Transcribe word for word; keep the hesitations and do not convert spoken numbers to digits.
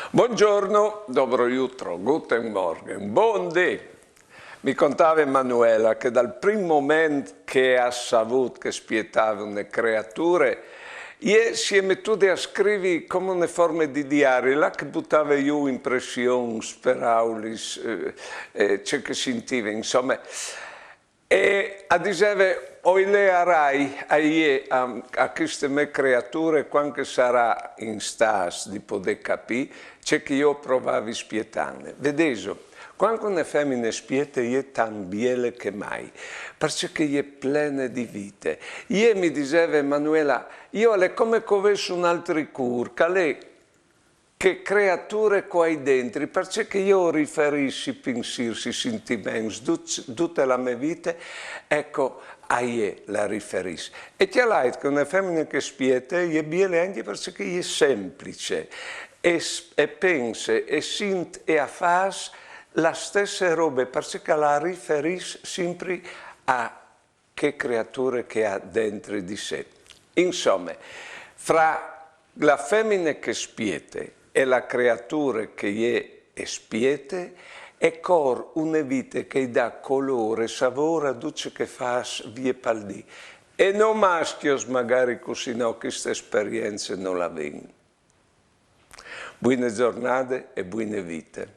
Buongiorno, dobro jutro, guten Morgen, bon dì. Mi contava Emanuela che dal prim moment che ha savut che spietave une creature, e si è metude a scrivi come une forme di diari, là che butave jù impressions, peraulis, eh, eh, ce che sintive, insome. E a diseve, o i learai a ie, a, a cheste me creature, cuant che sarà in stât di podê capî ce che jo o provavi spietânle. Vedêso, cuant che une femine spiete e je tant biele che mai, parcè che e je plene di vite. E mi diseve Emanuela, jo al è come che o ves un altri cûr, che al è chê creature che o ai dentri, parcè che jo o riferìs i pinsîrs, i sintiments, dut, dute la mê vite, eco, a ie la riferìs. E cjalait che une femine che spiete e je biele ancje parcè che e je semplice, e, s-, e pense, e sint e e fâs la stesse robe, parcè che la riferìs simpri a chê creature che e à dentri di se. Insome, fra la femine che spiete e la creature che e je spiete, e cor une vite che i dà colôr e savôr a dut ce che e fâs vie pal dì. E nô mascjos magari cussì no, cheste esperience no la vin. Buine zornade e buine vite.